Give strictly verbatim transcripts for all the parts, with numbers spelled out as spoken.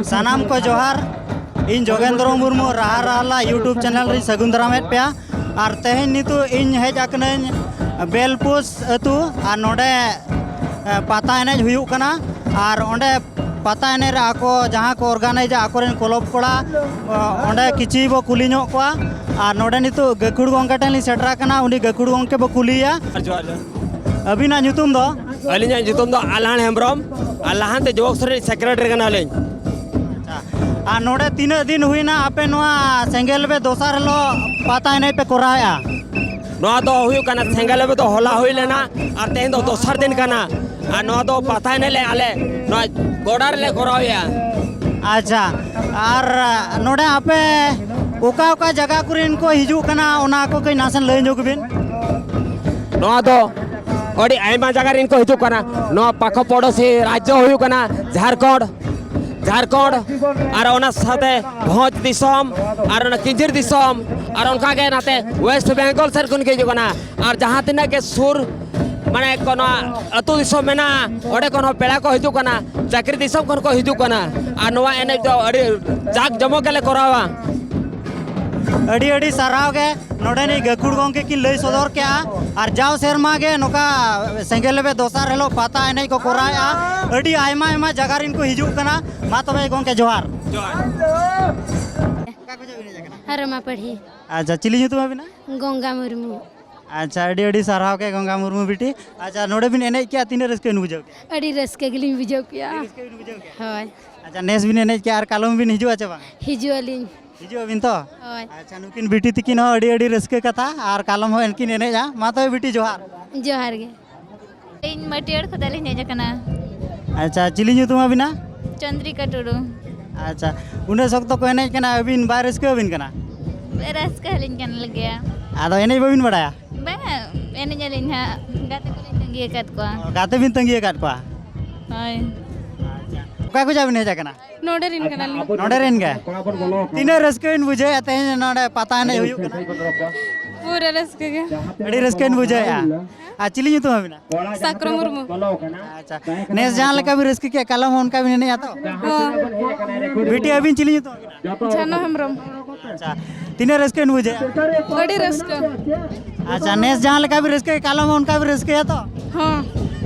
ᱥᱟᱱᱟᱢ ᱠᱚ ᱡᱚᱦᱟᱨ᱾ ᱤᱧ ᱡᱳᱜᱮᱱᱫᱨᱚ ᱢᱩᱨᱢᱩ, ᱨᱟᱦᱟ ᱨᱟᱦᱞᱟ YouTube ᱪᱮᱱᱮᱞ ᱨᱤᱧ ᱥᱟᱹᱜᱩᱱ ᱫᱟᱨᱟᱢᱮᱫ ᱯᱮᱭᱟ᱾ ᱟᱨ ᱛᱮᱦᱮᱧ ᱱᱤᱛᱚᱜ ᱤᱧ ᱦᱮᱡ ᱟᱠᱟᱱᱟᱹᱧ ᱵᱮᱞᱯᱩᱥ ᱟᱹᱛᱩ, ᱟᱨ ᱱᱚᱰᱮ, ᱮ, ᱯᱟᱛᱟ ᱮᱱᱮᱡ ᱦᱩᱭᱩᱜ ᱠᱟᱱᱟ᱾ ᱟᱨ ᱚᱸᱰᱮ ᱯᱟᱛᱟ ᱮᱱᱮᱡ ᱨᱮ ᱟᱠᱚ ᱡᱟᱦᱟᱸ ᱠᱚ ᱚᱨᱜᱟᱱᱟᱭᱤᱡᱟ, ᱟᱠᱚᱨᱮᱱ ᱠᱞᱚᱵᱽ ᱠᱚᱲᱟ, ᱚ, ᱚᱸᱰᱮ ᱠᱤᱪᱷᱤ ᱵᱚ ᱠᱩᱞᱤ ᱧᱚᱜ ᱠᱚᱣᱟ᱾ ᱟᱨ ᱱᱚᱰᱮ ᱱᱤᱛᱚᱜ ᱜᱟᱹᱠᱷᱩᱲ ᱜᱚᱢᱠᱮ ᱴᱷᱮᱱ ᱞᱤᱧ ᱥᱮᱴᱮᱨ ᱟᱠᱟᱱᱟ, ᱩᱱᱤ ᱜᱟᱹᱠᱷᱩᱲ ᱜᱚᱢᱠᱮ ᱵᱚ ᱠᱩᱞᱤᱭᱮᱭᱟ᱾ ᱡᱚᱦᱟᱨ, ᱡᱚᱦᱟᱨ᱾ ᱟᱹᱵᱤᱱᱟᱜ ᱧᱩᱛᱩᱢ ᱫᱚ? ᱟᱹᱞᱤᱧᱟᱜ ᱧᱩᱛᱩᱢ ᱫᱚ ᱟᱞᱦᱟᱱ ᱦᱮᱢᱵᱨᱚᱢ, ᱟᱨ ᱞᱟᱦᱟᱱᱛᱤ ᱡᱩᱵᱚᱠ ᱥᱚᱨᱮᱱ ᱥᱮᱠᱨᱮᱴᱟᱨᱤ ᱠᱟᱱᱟᱞᱤᱧ᱾ ᱟᱪᱪᱷᱟ, ᱟᱨ ᱱᱚᱰᱮ ᱛᱤᱱᱟᱹᱜ ᱫᱤᱱ ᱦᱩᱭᱱᱟ ᱟᱯᱮ ᱱᱚᱣᱟ ᱥᱮᱸᱜᱮᱞ ᱵᱮ ᱫᱚᱥᱟᱨ ᱦᱤᱞᱳᱜ ᱯᱟᱛᱟ ᱮᱱᱮᱡ ᱯᱮ ᱠᱚᱨᱟᱣᱮᱫᱼᱟ? ᱱᱚᱣᱟ ᱫᱚ ᱦᱩᱭᱩᱜ ᱠᱟᱱᱟ, ᱥᱮᱸᱜᱮᱞ ᱵᱮ ᱫᱚ ᱦᱚᱞᱟ ᱦᱩᱭ ᱞᱮᱱᱟ, ᱟᱨ ᱛᱮᱦᱮᱧ ᱫᱚ ᱫᱚᱥᱟᱨ ᱫᱤᱱ ᱠᱟᱱᱟ᱾ ᱟᱨ ᱱᱚᱣᱟ ᱫᱚ ᱯᱟᱛᱟ ᱮᱱᱮᱡ ᱞᱮ ᱟᱞᱮ ᱱᱚᱣᱟ ᱜᱚᱰᱟ ᱨᱮᱞᱮ ᱠᱚᱨᱟᱣᱮᱫᱼᱟ᱾ ᱟᱪᱪᱷᱟ, ᱟᱨ ᱱᱚᱰᱮ ᱟᱯᱮ ᱚᱠᱟ ᱚᱠᱟ ᱡᱟᱭᱜᱟ ᱠᱚᱨᱮᱱ ᱠᱚ ᱦᱤᱡᱩᱜ ᱠᱟᱱᱟ, ᱚᱱᱟ ᱠᱚ ᱠᱟᱹᱡ ᱱᱟᱥᱮ ᱞᱟᱹᱭ ᱧᱚᱜ ᱵᱤᱱ᱾ ᱱᱚᱣᱟ ᱫᱚ ᱟᱹᱰᱤ ᱟᱭᱢᱟ ᱡᱟᱭᱜᱟ ᱨᱮᱱ ᱠᱚ ᱦᱤᱡᱩᱜ ᱠᱟᱱᱟ᱾ ᱱᱚᱣᱟ ᱯᱟᱠᱷᱚ ᱯᱚᱲᱚᱥᱤ ᱨᱟᱡᱽᱡᱚ ᱦᱩᱭᱩᱜ ᱠᱟᱱᱟ ᱡᱷᱟᱲᱠᱷᱚᱸᱰ, ᱡᱷᱟᱲᱠᱷᱚᱸᱰ, ᱟᱨ ᱚᱱᱟ ᱥᱟᱶᱛᱮ ᱵᱷᱚᱸᱡᱽ ᱫᱤᱥᱚᱢ, ᱟᱨ ᱚᱱᱟ ᱠᱤᱧᱡᱷᱤᱨ ᱫᱤᱥᱚᱢ, ᱟᱨ ᱚᱱᱠᱟᱜᱮ ᱱᱟᱛᱮ ᱳᱭᱮᱥᱴ ᱵᱮᱝᱜᱚᱞ ᱥᱮᱫ ᱠᱷᱚᱱ ᱠᱚ ᱦᱤᱡᱩᱜ ᱠᱟᱱᱟ᱾ ᱟᱨ ᱡᱟᱦᱟᱸ ᱛᱤᱱᱟᱹᱜ ᱜᱮ ᱥᱩᱨ, ᱢᱟᱱᱮ ᱠᱚ, ᱱᱚᱣᱟ ᱟᱹᱛᱩ ᱫᱤᱥᱚᱢ ᱢᱮᱱᱟᱜᱼᱟ, ᱚᱸᱰᱮ ᱠᱷᱚᱱ ᱦᱚᱸ ᱯᱮᱲᱟ ᱠᱚ ᱦᱤᱡᱩᱜ ᱠᱟᱱᱟ, ᱪᱟᱹᱠᱨᱤ ᱫᱤᱥᱚᱢ ᱠᱷᱚᱱ ᱠᱚ ᱦᱤᱡᱩᱜ ᱠᱟᱱᱟ᱾ ᱟᱨ ᱱᱚᱣᱟ ᱮᱱᱮᱡ ᱫᱚ ᱟᱹᱰᱤ ᱡᱟᱠ ᱡᱚᱢᱚᱠ ᱜᱮᱞᱮ ᱠᱚᱨᱟᱣᱟ᱾ ᱟᱹᱰᱤ ᱟᱹᱰᱤ ᱥᱟᱨᱦᱟᱣ ᱜᱮ᱾ ᱱᱚᱰᱮᱱᱤᱡ ᱜᱟᱹᱠᱷᱩᱲ ᱜᱚᱢᱠᱮ ᱠᱤᱱ ᱞᱟᱹᱭ ᱥᱚᱫᱚᱨ ᱠᱮᱜᱼᱟ᱾ ᱟᱨ ᱡᱟᱣ ᱥᱮᱨᱢᱟ ᱜᱮ ᱱᱚᱝᱠᱟ ᱥᱮᱸᱜᱮᱞ ᱞᱮᱵᱮᱫ ᱫᱚᱥᱟᱨ ᱦᱤᱞᱳᱜ ᱯᱟᱛᱟ ᱮᱱᱮᱡ ᱠᱚ ᱠᱚᱨᱟᱣᱮᱜᱼᱟ᱾ ᱟᱹᱰᱤ ᱟᱭᱢᱟ ᱟᱭᱢᱟ ᱡᱟᱭᱜᱟ ᱨᱮᱱ ᱠᱚ ᱦᱤᱡᱩᱜ ᱠᱟᱱᱟ᱾ ᱢᱟ ᱛᱚᱵᱮ ᱜᱚᱢᱠᱮ, ᱡᱚᱦᱟᱨ᱾ ᱡᱚᱦᱟᱨ᱾ ᱚᱠᱟ ᱠᱷᱚᱱᱟᱜ ᱵᱤᱱ ᱦᱮᱡ ᱟᱠᱟᱱᱟ? ᱦᱟᱨᱚᱢᱟ ᱯᱟᱹᱲᱦᱤ᱾ ᱟᱪᱪᱷᱟ, ᱪᱤᱞᱤ ᱧᱩᱛᱩᱢ ᱟᱹᱵᱤᱱᱟ? ᱜᱚᱝᱜᱟ ᱢᱩᱨᱢᱩ᱾ ᱟᱪᱪᱷᱟ, ᱟᱹᱰᱤ ᱟᱹᱰᱤ ᱥᱟᱨᱦᱟᱣ ᱜᱮ ᱜᱚᱝᱜᱟ ᱢᱩᱨᱢᱩ ᱵᱤᱴᱤ᱾ ᱟᱪᱪᱷᱟ, ᱱᱚᱰᱮ ᱵᱤᱱ ᱮᱱᱮᱡ ᱠᱮᱜᱼᱟ, ᱛᱤᱱᱟᱹᱜ ᱨᱟᱹᱥᱠᱟᱹ ᱵᱤᱱ ᱵᱩᱡᱷᱟᱹᱣ ᱠᱮᱜᱼᱟ? ᱟᱹᱰᱤ ᱨᱟᱹᱥᱠᱟᱹ ᱜᱮᱞᱤᱧ ᱵᱩᱡᱷᱟᱹᱣ ᱠᱮᱜᱼᱟ᱾ ᱟᱹᱰᱤ ᱨᱟᱹᱥᱠᱟᱹ ᱵᱤᱱ ᱵᱩᱡᱷᱟᱹᱣ ᱠᱮᱜᱼᱟ? ᱦᱳᱭ᱾ ᱟᱪᱪᱷᱟ, ᱱᱮᱥ ᱵᱤᱱ ᱮᱱᱮᱡ ᱠᱮᱜᱼᱟ, ᱟᱨ ᱠᱟᱞᱚᱢ ᱵᱤᱱ ᱦᱤᱡᱩᱜᱼᱟ ᱪᱮ ᱵᱟᱝ? ᱦᱤᱡᱩᱜ ᱟᱹᱞᱤᱧ᱾ ᱦᱤᱡᱩᱜ ᱟᱹᱵᱤᱱ ᱛᱚ? ᱦᱳᱭ᱾ ᱟᱪᱪᱷᱟ, ᱱᱩᱠᱤᱱ ᱵᱤᱴᱤ ᱛᱤᱠᱤᱱ ᱦᱚᱸ ᱟᱹᱰᱤ ᱟᱹᱰᱤ ᱨᱟᱹᱥᱠᱟᱹ ᱠᱟᱛᱷᱟ, ᱟᱨ ᱠᱟᱞᱚᱢ ᱦᱚᱸ ᱮᱱᱠᱤᱱ ᱮᱱᱮᱡᱼᱟ᱾ ᱢᱟ ᱛᱚᱵᱮ ᱵᱤᱴᱤ, ᱡᱚᱦᱟᱨ᱾ ᱡᱚᱦᱟᱨ ᱜᱮ᱾ ᱤᱧ ᱢᱟᱹᱴᱤᱭᱟᱹᱲ ᱠᱷᱚᱱᱟᱜ ᱞᱤᱧ ᱦᱮᱡ ᱟᱠᱟᱱᱟ᱾ ᱟᱪᱪᱷᱟ, ᱪᱤᱞᱤ ᱧᱩᱛᱩᱢ ᱟᱹᱵᱤᱱᱟ? ᱪᱚᱱᱫᱨᱤᱠᱟ ᱴᱩᱰᱩ᱾ ᱟᱪᱪᱷᱟ, ᱩᱱᱟᱹᱜ ᱥᱚᱠᱛᱚ ᱠᱚ ᱮᱱᱮᱡ ᱠᱟᱱᱟ, ᱟᱹᱵᱤᱱ ᱵᱟᱭ ᱨᱟᱹᱥᱠᱟᱹ ᱟᱹᱵᱤᱱ ᱠᱟᱱᱟ? ᱨᱟᱹᱥᱠᱟᱹ ᱟᱹᱞᱤᱧ ᱠᱟᱱ ᱜᱮᱭᱟ᱾ ᱟᱫᱚ ᱮᱱᱮᱡ ᱵᱟᱹᱵᱤᱱ ᱵᱟᱲᱟᱭᱟ? ᱵᱟᱝᱟ, ᱮᱱᱮᱡ ᱟᱹᱞᱤᱧ ᱦᱟᱸᱜ, ᱜᱟᱛᱮ ᱠᱚᱞᱤᱧ ᱛᱟᱺᱜᱤ ᱟᱠᱟᱫ ᱠᱚᱣᱟ᱾ ᱚ, ᱜᱟᱛᱮ ᱵᱤᱱ ᱛᱟᱺᱜᱤ ᱟᱠᱟᱫ ᱠᱚᱣᱟ? ᱦᱳᱭ᱾ ᱟᱪᱪᱷᱟ, ᱚᱠᱟ ᱠᱷᱚᱱᱟᱜ ᱵᱤᱱ ᱦᱮᱡ ᱟᱠᱟᱱᱟ? ᱱᱚᱰᱮ ᱨᱮᱱ ᱠᱟᱱᱟᱞᱤᱧ᱾ ᱱᱚᱰᱮ ᱨᱮᱱ ᱜᱮ? ᱛᱤᱱᱟᱹᱜ ᱨᱟᱹᱥᱠᱟᱹ ᱵᱤᱱ ᱵᱩᱡᱷᱟᱹᱣᱮᱫᱼᱟ ᱛᱮᱦᱮᱧ ᱱᱚᱰᱮ ᱯᱟᱛᱟ ᱮᱱᱮᱡ ᱦᱩᱭᱩᱜ ᱠᱟᱱᱟ? ᱯᱩᱨᱟᱹ ᱨᱟᱹᱥᱠᱟᱹ ᱜᱮ᱾ ᱟᱹᱰᱤ ᱨᱟᱹᱥᱠᱟᱹᱧ ᱵᱩᱡᱷᱟᱹᱣᱮᱫᱼᱟ᱾ ᱟᱨ ᱪᱤᱞᱤ ᱧᱩᱛᱩᱢ ᱟᱹᱵᱤᱱᱟᱜ? ᱥᱟᱠᱨᱚ ᱢᱩᱨᱢᱩ᱾ ᱟᱪᱪᱷᱟ, ᱱᱮᱥ ᱡᱟᱦᱟᱸ ᱞᱮᱠᱟ ᱵᱤᱱ ᱨᱟᱹᱥᱠᱟᱹ ᱠᱮᱫᱼᱟ, ᱠᱟᱞᱚᱢ ᱦᱚᱸ ᱚᱱᱠᱟ ᱵᱤᱱ ᱮᱱᱮᱡᱼᱟ ᱛᱚ? ᱦᱚᱸ᱾ ᱵᱤᱴᱤ, ᱟᱹᱵᱤᱱ ᱪᱤᱞᱤ ᱧᱩᱛᱩᱢ ᱟᱹᱵᱤᱱᱟᱜ? ᱡᱷᱟᱱᱚ ᱦᱮᱢᱵᱨᱚᱢ᱾ ᱟᱪᱪᱷᱟ, ᱛᱤᱱᱟᱹᱜ ᱨᱟᱹᱥᱠᱟᱹ ᱵᱤᱱ ᱵᱩᱡᱷᱟᱹᱣᱮᱫᱼᱟ? ᱟᱹᱰᱤ ᱨᱟᱹᱥᱠᱟᱹ᱾ ᱟᱪᱪᱷᱟ, ᱱᱮᱥ ᱡᱟᱦᱟᱸ ᱞᱮᱠᱟ ᱵᱤᱱ ᱨᱟᱹᱥᱠᱟᱹ ᱠᱮᱫᱼᱟ, ᱠᱟᱞᱚᱢ ᱦᱚᱸ ᱚᱱᱠᱟ ᱵᱤᱱ ᱨᱟᱹᱥᱠᱟᱹᱭᱟ ᱛᱚ? ᱦᱚᱸ᱾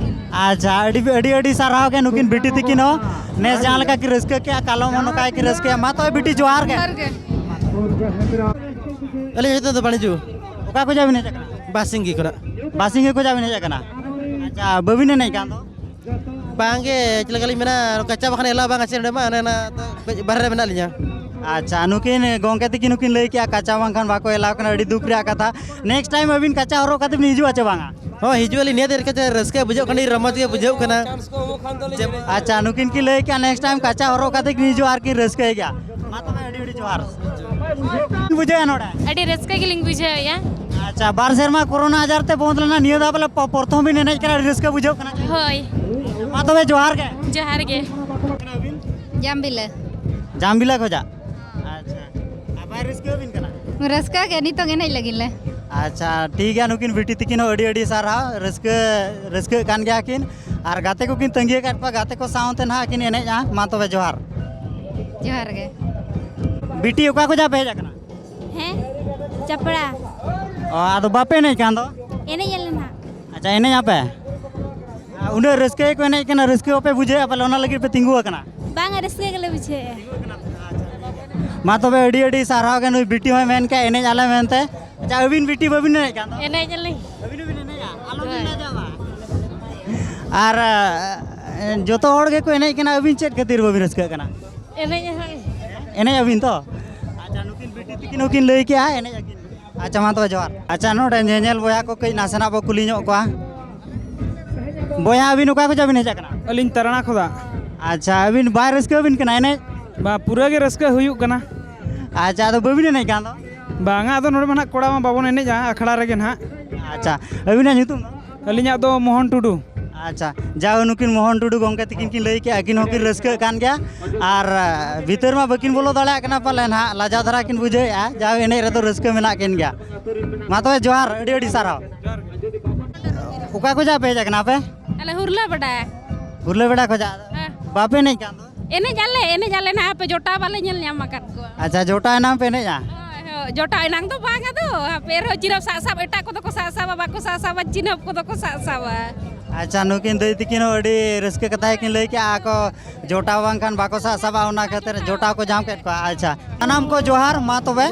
ᱟᱪᱪᱷᱟ, ᱟᱹᱰᱤ ᱟᱹᱰᱤ ᱟᱹᱰᱤ ᱥᱟᱨᱦᱟᱣ ᱜᱮ ᱱᱩᱠᱤᱱ ᱵᱤᱴᱤ ᱛᱤᱠᱤᱱ ᱦᱚᱸ᱾ ᱱᱮᱥ ᱡᱟᱦᱟᱸ ᱞᱮᱠᱟ ᱠᱤᱱ ᱨᱟᱹᱥᱠᱟᱹ ᱠᱮᱜᱼᱟ, ᱠᱟᱞᱚᱢ ᱦᱚᱸ ᱱᱚᱝᱠᱟ ᱜᱮᱠᱤᱱ ᱨᱟᱹᱥᱠᱟᱹᱭᱟ᱾ ᱢᱟ ᱛᱚᱵᱮ ᱵᱤᱴᱤ, ᱡᱚᱦᱟᱨ ᱜᱮ᱾ ᱡᱚᱦᱟᱨ ᱜᱮ᱾ ᱟᱹᱞᱤᱧ ᱧᱩᱛᱩᱢ ᱫᱚ ᱵᱟᱹᱱᱤᱡᱩ᱾ ᱚᱠᱟ ᱠᱷᱚᱱᱟᱜ ᱵᱤᱱ ᱦᱮᱡ ᱟᱠᱟᱱᱟ? ᱵᱟᱥᱤᱝᱜᱤ ᱠᱷᱚᱱᱟᱜ᱾ ᱵᱟᱥᱤᱝᱜᱤ ᱠᱷᱚᱱᱟᱜ ᱵᱤᱱ ᱦᱮᱡ ᱟᱠᱟᱱᱟ? ᱟᱪᱪᱷᱟ, ᱵᱟᱹᱵᱤᱱ ᱮᱱᱮᱡ ᱠᱟᱱ ᱫᱚ? ᱵᱟᱝᱜᱮ, ᱪᱮᱫ ᱞᱮᱠᱟᱞᱤᱧ ᱢᱮᱱᱟ, ᱠᱟᱪᱟ ᱵᱟᱠᱷᱟᱱ ᱮᱞᱟᱣ ᱵᱟᱝ ᱟᱪᱮ ᱱᱚᱰᱮ ᱢᱟ, ᱚᱱᱮ ᱚᱱᱟ ᱫᱚ ᱠᱟᱹᱡ ᱵᱟᱦᱨᱮ ᱨᱮ ᱢᱮᱱᱟᱜ ᱞᱤᱧᱟ᱾ ᱟᱪᱪᱷᱟ, ᱱᱩᱠᱤᱱ ᱜᱚᱝᱠᱮ ᱛᱤᱠᱤᱱ ᱦᱚᱸᱠᱤᱱ ᱞᱟᱹᱭ ᱠᱮᱜᱼᱟ, ᱠᱟᱪᱟ ᱵᱟᱝᱠᱷᱟᱱ ᱵᱟᱠᱚ ᱮᱞᱟᱣ ᱠᱟᱱᱟ, ᱟᱹᱰᱤ ᱫᱩᱠ ᱨᱮᱭᱟᱜ ᱠᱟᱛᱷᱟ᱾ ᱱᱮᱠᱥᱴ ᱴᱟᱭᱤᱢ ᱟᱹᱵᱤᱱ ᱠᱟᱪᱟ ᱦᱚᱨᱚᱜ ᱠᱟᱛᱮ ᱵᱤᱱ ᱦᱤᱡᱩᱜᱼᱟ ᱪᱮ ᱵᱟᱝᱟ? ᱦᱚᱸ, ᱦᱤᱡᱩᱜ ᱟᱹᱞᱤᱧ, ᱱᱤᱭᱟᱹ ᱨᱟᱹᱥᱠᱟᱹ ᱵᱩᱡᱷᱟᱹᱜ ᱠᱟᱱᱟ, ᱟᱹᱰᱤ ᱨᱚᱢᱚᱡᱽ ᱜᱮ ᱵᱩᱡᱷᱟᱹᱜ ᱠᱟᱱᱟ᱾ ᱟᱪᱪᱷᱟ, ᱱᱩᱠᱤᱱ ᱠᱤᱱ ᱞᱟᱹᱭ ᱠᱮᱜᱼᱟ, ᱱᱮᱠᱥᱴ ᱴᱟᱭᱤᱢ ᱠᱟᱪᱟ ᱦᱚᱨᱚᱜ ᱠᱟᱛᱮ ᱠᱤᱱ ᱦᱤᱡᱩᱜᱼᱟ ᱟᱨ ᱠᱤᱱ ᱨᱟᱹᱥᱠᱟᱹᱭ ᱜᱮᱭᱟ᱾ ᱢᱟ ᱛᱚᱵᱮ, ᱟᱹᱰᱤ ᱟᱹᱰᱤ ᱡᱚᱦᱟᱨ᱾ ᱵᱩᱡᱷᱟᱹᱣᱮᱜᱼᱟ ᱱᱚᱰᱮ? ᱟᱹᱰᱤ ᱨᱟᱹᱥᱠᱟᱹ ᱜᱮᱞᱤᱧ ᱵᱩᱡᱷᱟᱹᱣᱮᱜᱼᱟ᱾ ᱟᱪᱪᱷᱟ, ᱵᱟᱨ ᱥᱮᱨᱢᱟ ᱠᱚᱨᱳᱱᱟ ᱟᱡᱟᱨ ᱛᱮ ᱵᱚᱱᱫ ᱞᱮᱱᱟ, ᱱᱤᱭᱟᱹ ᱫᱷᱟᱣ ᱵᱚᱞᱮ ᱯᱚ-, ᱯᱨᱚᱛᱷᱚᱢ ᱵᱤᱱ ᱮᱱᱮᱡ ᱠᱟᱱᱟ, ᱟᱹᱰᱤ ᱨᱟᱹᱥᱠᱟᱹ ᱵᱩᱡᱷᱟᱹᱜ ᱠᱟᱱᱟ᱾ ᱦᱳᱭ᱾ ᱢᱟ ᱛᱚᱵᱮ, ᱡᱚᱦᱟᱨ ᱜᱮ᱾ ᱡᱚᱦᱟᱨ ᱜᱮ᱾ ᱡᱟᱢᱵᱤᱞᱟ᱾ ᱡᱟᱢᱵᱤᱞᱟ ᱠᱷᱚᱡᱟᱜ? ᱟᱪᱪᱷᱟ᱾ ᱟᱨ ᱵᱟᱭ ᱨᱟᱹᱥᱠᱟᱹ ᱟᱹᱵᱤᱱ ᱠᱟᱱᱟ? ᱨᱟᱹᱥᱠᱟᱹ ᱜᱮ, ᱱᱤᱛᱚᱝ ᱮᱱᱮᱡ ᱞᱟᱹᱜᱤᱫ ᱞᱮ᱾ ᱟᱪᱪᱷᱟ, ᱴᱷᱤᱠ ᱜᱮᱭᱟ, ᱱᱩᱠᱤᱱ ᱵᱤᱴᱤ ᱛᱤᱠᱤᱱ ᱦᱚᱸ ᱟᱹᱰᱤ ᱟᱹᱰᱤ ᱥᱟᱨᱦᱟᱣ, ᱨᱟᱹᱥᱠᱟᱹ, ᱨᱟᱹᱥᱠᱟᱹᱜ ᱠᱟᱱ ᱜᱮᱭᱟ ᱠᱤᱱ᱾ ᱟᱨ ᱜᱟᱛᱮ ᱠᱚᱠᱤᱱ ᱛᱟᱺᱜᱤ ᱟᱠᱟᱫ ᱠᱚᱣᱟ, ᱜᱟᱛᱮ ᱠᱚ ᱥᱟᱶᱛᱮ ᱱᱟᱦᱟᱜ ᱠᱤᱱ ᱮᱱᱮᱡᱼᱟ᱾ ᱢᱟ ᱛᱚᱵᱮ, ᱡᱚᱦᱟᱨ᱾ ᱡᱚᱦᱟᱨ ᱜᱮ᱾ ᱵᱤᱴᱤ, ᱚᱠᱟ ᱠᱷᱚᱡᱟᱜ ᱯᱮ ᱦᱮᱡ ᱟᱠᱟᱱᱟ? ᱦᱮᱸ, ᱪᱟᱯᱲᱟ᱾ ᱚ, ᱟᱫᱚ ᱵᱟᱯᱮ ᱮᱱᱮᱡ ᱠᱟᱱ ᱫᱚ? ᱮᱱᱮᱡ ᱟᱞᱮ ᱱᱟᱦᱟᱜ᱾ ᱟᱪᱪᱷᱟ, ᱮᱱᱮᱡ ᱟᱯᱮ? ᱟᱨ ᱩᱱᱟᱹᱜ ᱨᱟᱹᱥᱠᱟᱹ ᱜᱮᱠᱚ ᱮᱱᱮᱡ ᱠᱟᱱᱟ, ᱨᱟᱹᱥᱠᱟᱹ ᱵᱟᱯᱮ ᱵᱩᱡᱷᱟᱹᱣᱮᱫᱼᱟ ᱯᱟᱞᱮ, ᱚᱱᱟ ᱞᱟᱹᱜᱤᱫ ᱯᱮ ᱛᱤᱸᱜᱩ ᱟᱠᱟᱱᱟ? ᱵᱟᱝᱟ, ᱨᱟᱹᱥᱠᱟᱹ ᱜᱮᱞᱮ ᱵᱩᱡᱷᱟᱹᱣᱮᱫᱼᱟ᱾ ᱢᱟ ᱛᱚᱵᱮ, ᱟᱹᱰᱤ ᱟᱹᱰᱤ ᱥᱟᱨᱦᱟᱣ ᱜᱮ, ᱱᱩᱭ ᱵᱤᱴᱤ ᱦᱚᱸᱭ ᱢᱮᱱ ᱠᱮᱜᱼᱟ ᱮᱱᱮᱡ ᱟᱞᱮ ᱢᱮᱱᱛᱮ᱾ ᱟᱪᱪᱷᱟ, ᱟᱹᱵᱤᱱ ᱵᱤᱴᱤ ᱵᱟᱹᱵᱤᱱ ᱮᱱᱮᱡ ᱠᱟᱱ ᱫᱚ? ᱮᱱᱮᱡ ᱟᱹᱞᱤᱧ᱾ ᱟᱹᱵᱤᱱ ᱦᱚᱸᱵᱤᱱ ᱮᱱᱮᱡᱼᱟ? ᱟᱞᱚᱵᱤᱱ ᱦᱳᱭ᱾ ᱞᱟᱡᱟᱜᱼᱟ᱾ ᱟᱨ, ᱮ, ᱡᱚᱛᱚ ᱦᱚᱲ ᱜᱮᱠᱚ ᱮᱱᱮᱡ ᱠᱟᱱᱟ, ᱟᱹᱵᱤᱱ ᱪᱮᱫ ᱠᱷᱟᱹᱛᱤᱨ ᱵᱟᱹᱵᱤᱱ ᱨᱟᱹᱥᱠᱟᱹᱜ ᱠᱟᱱᱟ? ᱮᱱᱮᱡ ᱟᱦᱟᱜ᱾ ᱮᱱᱮᱡ ᱟᱵᱤᱱ ᱛᱚ? ᱟᱪᱪᱷᱟ, ᱱᱩᱠᱤᱱ ᱵᱤᱴᱤ ᱛᱤᱠᱤᱱ ᱦᱚᱸᱠᱤᱱ ᱞᱟᱹᱭ ᱠᱮᱜᱼᱟ, ᱮᱱᱮᱡ ᱟᱹᱠᱤᱱ᱾ ᱟᱪᱪᱷᱟ, ᱢᱟ ᱛᱚᱵᱮ ᱡᱚᱦᱟᱨ᱾ ᱟᱪᱪᱷᱟ, ᱱᱚᱰᱮ ᱧᱮᱧᱮᱞ ᱵᱚᱭᱦᱟ ᱠᱚ ᱠᱟᱹᱡ ᱱᱟᱥᱮᱱᱟᱜ ᱵᱚ ᱠᱩᱞᱤ ᱧᱚᱜ ᱠᱚᱣᱟ᱾ ᱵᱚᱭᱦᱟ, ᱟᱹᱵᱤᱱ ᱚᱠᱟ ᱠᱷᱚᱱᱟᱜ ᱵᱤᱱ ᱦᱮᱡ ᱟᱠᱟᱱᱟ? ᱟᱹᱞᱤᱧ ᱛᱟᱨᱟᱲᱟ ᱠᱷᱚᱱᱟᱜ᱾ ᱟᱪᱪᱷᱟ, ᱟᱹᱵᱤᱱ ᱵᱟᱭ ᱨᱟᱹᱥᱠᱟᱹ ᱟᱹᱵᱤᱱ ᱠᱟᱱᱟ ᱮᱱᱮᱡ? ᱵᱟ, ᱯᱩᱨᱟᱹ ᱜᱮ ᱨᱟᱹᱥᱠᱟᱹ ᱦᱩᱭᱩᱜ ᱠᱟᱱᱟ᱾ ᱟᱪᱪᱷᱟ, ᱟᱫᱚ ᱵᱟᱹᱵᱤᱱ ᱮᱱᱮᱡ ᱠᱟᱱ ᱫᱚ? ᱵᱟᱝᱟ, ᱟᱫᱚ ᱱᱚᱰᱮ ᱢᱟ ᱱᱟᱦᱟᱜ ᱠᱚᱲᱟ ᱢᱟ ᱵᱟᱵᱚᱱ ᱮᱱᱮᱡᱼᱟ, ᱟᱠᱷᱲᱟ ᱨᱮᱜᱮ ᱱᱟᱦᱟᱜ᱾ ᱟᱪᱪᱷᱟ, ᱟᱹᱵᱤᱱᱟᱜ ᱧᱩᱛᱩᱢ ᱫᱚ? ᱟᱹᱞᱤᱧᱟᱜ ᱫᱚ ᱢᱳᱦᱚᱱ ᱴᱩᱰᱩ᱾ ᱟᱪᱪᱷᱟ, ᱡᱟᱣ ᱱᱩᱠᱤᱱ ᱢᱳᱦᱚᱱ ᱴᱩᱰᱩ ᱜᱚᱢᱠᱮ ᱛᱤᱠᱤᱱ ᱠᱤᱱ ᱞᱟᱹᱭ ᱠᱮᱜᱼᱟ, ᱟᱹᱠᱤᱱ ᱦᱚᱸᱠᱤᱱ ᱨᱟᱹᱥᱠᱟᱹᱜ ᱠᱟᱱ ᱜᱮᱭᱟ᱾ ᱟᱨ ᱟᱸ, ᱵᱷᱤᱛᱟᱹᱨ ᱢᱟ ᱵᱟᱹᱠᱤᱱ ᱵᱚᱞᱚ ᱫᱟᱲᱮᱭᱟᱜ ᱠᱟᱱᱟ ᱯᱟᱞᱮ ᱱᱟᱦᱟᱜ, ᱞᱟᱡᱟᱣ ᱫᱷᱟᱨᱟ ᱠᱤᱱ ᱵᱩᱡᱷᱟᱹᱣᱮᱫᱼᱟ᱾ ᱡᱟᱣ ᱮᱱᱮᱡ ᱨᱮᱫᱚ ᱨᱟᱹᱥᱠᱟᱹ ᱢᱮᱱᱟᱜ ᱠᱤᱱ ᱜᱮᱭᱟ᱾ ᱢᱟ ᱛᱚᱵᱮ ᱡᱚᱦᱟᱨ, ᱟᱹᱰᱤ ᱟᱹᱰᱤ ᱥᱟᱨᱦᱟᱣ᱾ ᱚᱠᱟ ᱠᱷᱚᱱᱟᱜ ᱯᱮ ᱦᱮᱡ ᱟᱠᱟᱱᱟ ᱟᱯᱮ? ᱟᱞᱮ ᱦᱩᱨᱞᱟᱹ ᱵᱟᱰᱟ᱾ ᱦᱩᱨᱞᱟᱹ ᱵᱮᱲᱟ ᱠᱷᱚᱱᱟᱜ? ᱦᱮᱸ᱾ ᱵᱟᱯᱮ ᱮᱱᱮᱡ ᱠᱟᱱ ᱫᱚ? ᱮᱱᱮᱡ ᱟᱞᱮ, ᱮᱱᱮᱡ ᱟᱞᱮ ᱱᱟᱦᱟᱜ, ᱦᱟᱯᱮ ᱡᱚᱴᱟᱣ ᱵᱟᱞᱮ ᱧᱮᱞ ᱧᱟᱢ ᱟᱠᱟᱫ ᱠᱚᱣᱟ᱾ ᱟᱪᱪᱷᱟ, ᱡᱚᱴᱟᱣ ᱮᱱᱟᱝ ᱯᱮ ᱮᱱᱮᱡᱼᱟ? ᱦᱳᱭ, ᱦᱳᱭ, ᱡᱚᱴᱟᱣ ᱮᱱᱟᱝ ᱫᱚ ᱵᱟᱝ ᱟᱫᱚ, ᱦᱟᱯᱮ ᱨᱮᱦᱚᱸ ᱪᱤᱨᱟᱹᱯ ᱥᱟᱵ ᱥᱟᱵ, ᱮᱴᱟᱜ ᱠᱚᱫᱚ ᱠᱚ ᱥᱟᱵ ᱥᱟᱵᱟ, ᱵᱟᱠᱚ ᱥᱟᱵ ᱥᱟᱵᱟ, ᱪᱤᱱᱦᱟᱹᱯ ᱠᱚᱫᱚ ᱠᱚ ᱥᱟᱵ ᱥᱟᱵᱟ᱾ ᱟᱪᱪᱷᱟ, ᱱᱩᱠᱤᱱ ᱫᱟᱹᱭ ᱛᱤᱠᱤᱱ ᱦᱚᱸ ᱟᱹᱰᱤ ᱨᱟᱹᱥᱠᱟᱹ ᱠᱟᱛᱷᱟ ᱜᱮᱠᱤᱱ ᱞᱟᱹᱭ ᱠᱮᱜᱼᱟ, ᱟᱠᱚ ᱡᱚᱴᱟᱣ ᱵᱟᱝᱠᱷᱟᱱ ᱵᱟᱠᱚ ᱥᱟᱵ ᱥᱟᱵᱟ, ᱚᱱᱟ ᱠᱷᱟᱹᱛᱤᱨ ᱡᱚᱴᱟᱣ ᱠᱚ ᱧᱟᱢ ᱠᱮᱫ ᱠᱚᱣᱟ᱾ ᱟᱪᱪᱷᱟ, ᱥᱟᱱᱟᱢ ᱠᱚ ᱡᱚᱦᱟᱨ, ᱢᱟ ᱛᱚᱵᱮ᱾